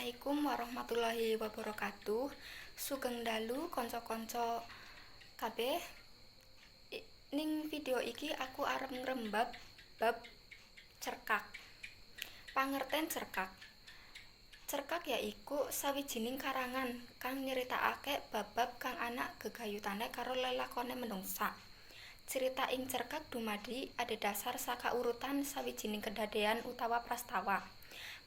Assalamualaikum warahmatullahi wabarakatuh. Sugeng dalu, kanca-kanca kabeh. Ning video iki aku arep ngrembab bab cerkak. Pangerten cerkak. Cerkak yaiku sawijining karangan kang nyeritakake bab-bab kang ana gegayutane karo lelakone menungsa. Cerita ing cerkak dumadi adhedhasar saka urutan sawijining kedadean utawa prastawa.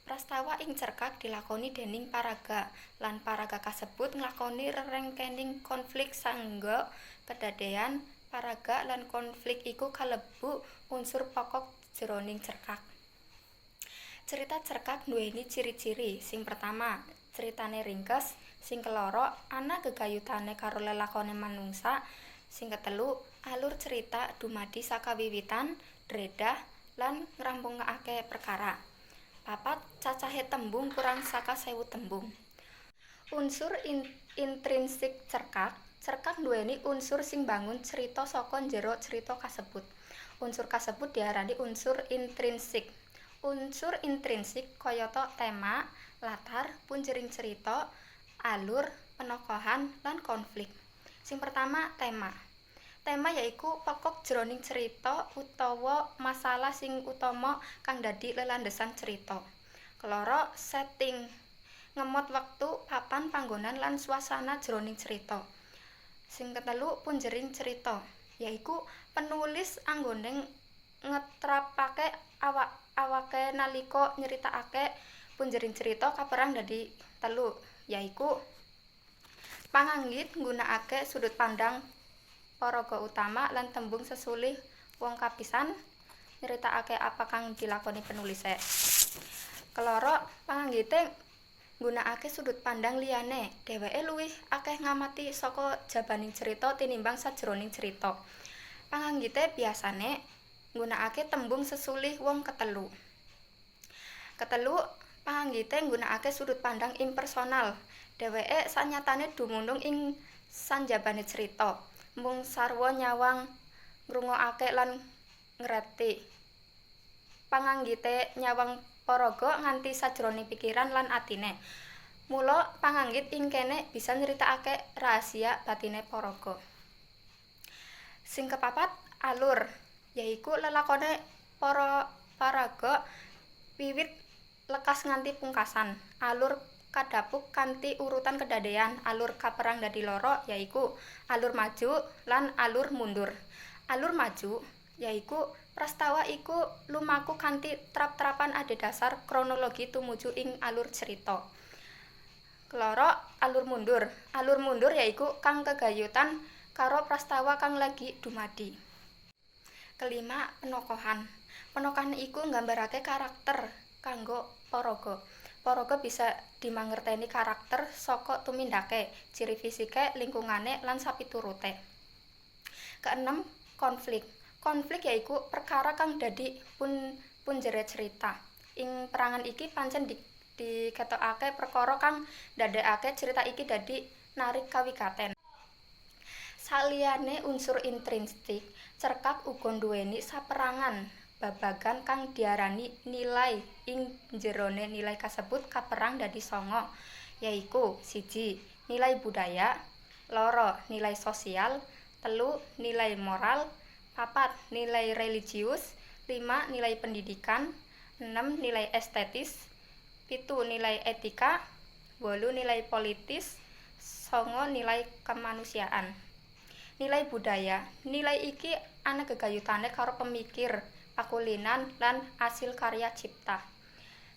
Prastawa ing cerkak dilakoni dening paraga lan paraga kasebut nglakoni rerengkening konflik saengga kedadean paraga lan konflik iku kalebu unsur pokok jroning cerkak. Cerita cerkak nduweni ciri-ciri. Sing pertama, critane ringkes. Sing keloro, ana gegayutane karo lelakone manungsa. Sing ketelu, alur cerita dumadi saka wiwitan, dredah, lan ngrampungake perkara. Papat, cacahe tembung kurang saka 1000 tembung. Unsur intrinsik cerkak. Cerkak nduweni unsur sing mbangun crita saka njero crita kasebut. Unsur kasebut diarani unsur intrinsik. Unsur intrinsik kayata tema, latar, punjering cerita, alur, penokohan, lan konflik. Sing pertama, tema. Tema yaiku pokok jroning cerita utawa masalah sing utama kang dadi lelandhesan cerita. Keloro, setting. Ngemot wektu, papan panggonan lan swasana jroning cerita. Sing ketelu, punjering cerita, yaiku penulis anggone ngetrapake awak-awake nalika nyeritakake. Punjering cerita kaperang dadi telu, yaiku panganggit nggunakake sudut pandang paraga utama lan tembung sesulih wong kapisan nyeritakake apa kang dilakoni penulise. Keloro, panganggite nggunakake sudut pandang liyane. Dheweke luwih akeh ngamati saka jabaning cerita tinimbang sajroning cerita. Panganggite biasane nggunakake tembung sesulih wong ketelu. Ketelu, panganggite nggunakake sudut pandang impersonal. Dheweke sanyatane dumunung ing sanjabane cerita, mung sarwa nyawang, ngrungokake lan ngreti. Panganggite nyawang paraga nganti sajroning pikiran lan atine. Mula panganggit ing kene bisa nyritakake rahasia batine paraga. Sing kepapat, alur, yaiku lelakone para paraga wiwit lekas nganti pungkasan. Alur kadhapuk kanthi urutan kedadean. Alur kaperang dadi loro, yaiku alur maju lan alur mundur. Alur maju yaiku prastawa iku lumaku kanthi trap-trapan adhedhasar kronologi tumuju ing alur cerita. Keloro, alur mundur. Alur mundur yaiku kang kegayutan karo prastawa kang lagi dumadi. Kelima, penokohan. Penokohan iku nggambarake karakter kanggo paraga. Paraga bisa dimangerteni karakter saka tumindake, ciri fisike, lingkungane, lan sapiturute. Keenem, konflik. Konflik yaiku perkara kang dadi punjere cerita. Ing perangan iki pancen diketokake perkara kang ndadekake cerita iki dadi narik kawigaten. Saliyane unsur intrinsik, cerkak uga nduweni saperangan babagan kang diarani nilai. Ing njerone nilai kasebut kaperang dadi sanga, yaiku: 1. Nilai budaya, 2. Nilai sosial, 3. Nilai moral, 4. Nilai religius, 5. Nilai pendidikan, 6. Nilai estetis, 7. Nilai etika, 8. Nilai politis, 9. Nilai kemanusiaan. Nilai budaya. Nilai iki ana gegayutane karo pemikir, pakulinan, lan asil karya cipta.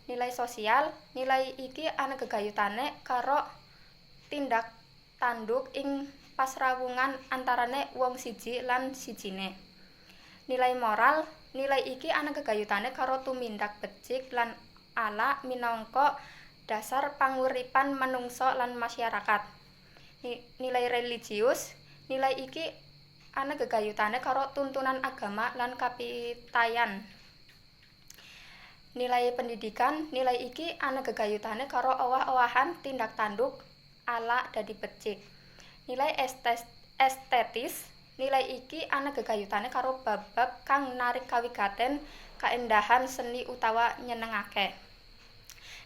Nilai sosial. Nilai iki ana gegayutane karo tindak tanduk ing pasrawungan antarane wong siji lan sijine. Nilai moral. Nilai iki ana gegayutane karo tumindak becik lan ala minangka dasar panguripan manungsa lan masyarakat. Nilai religius. Nilai iki ana gegayutane karo tuntunan agama lan kapitayan. Nilai pendidikan. Nilai iki ana gegayutane karo owah-owahan tindak tanduk ala dadi becik. Nilai estetis. Nilai iki ana gegayutane karo bab-bab kang narik kawigaten, kaendahan seni utawa nyenengake.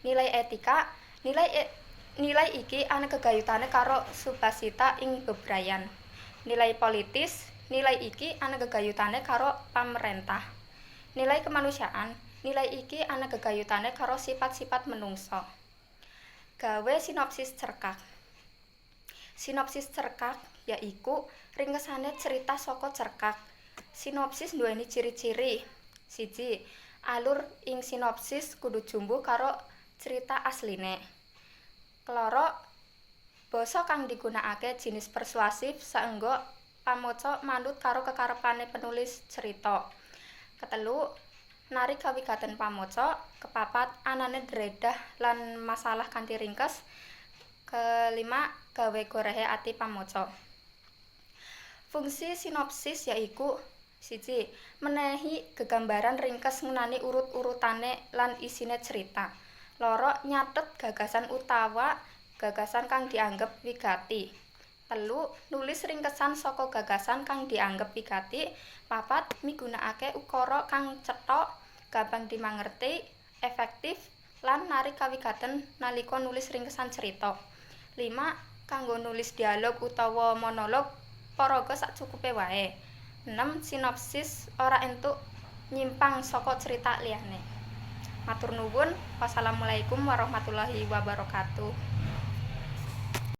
Nilai etika. Nilai iki ana gegayutane karo subasita ing bebrayan. Nilai politis, nilai iki ana gegayutane karo pamarentah. Nilai kemanusiaan, nilai iki ana gegayutane karo sifat-sifat menungsa. Gawe sinopsis cerkak. Sinopsis cerkak yaiku ringkesane cerita saka cerkak. Sinopsis nduweni ciri-ciri. 1. Alur ing sinopsis kudu jumbuh karo crita asline. 2. Basa kang digunakake jinis persuasif saengga pamaca manut karo kekarepane penulis cerita. 3. Narik kawigaten pamaca. 4. Anane dredah lan masalah kanthi ringkes. 5. Gawe gorehe ati pamaca. Fungsi sinopsis yaiku: 1. Menehi gegambaran ringkes ngenani urut-urutane lan isine cerita. 2. Nyatet gagasan utawa gagasan kang dianggep wigati. 3. Nulis ringkesan saka gagasan kang dianggep wigati. 4. Migunakake ukara kang cetha, gampang dimangerti, efektif, lan narik kawigaten nalika nulis ringkesan cerita. 5. Kanggo nulis dialog utawa monolog paraga sacukupe wae. 6. Sinopsis ora entuk nyimpang saka cerita liyane. Matur nuwun. Wassalamualaikum warahmatullahi wabarakatuh.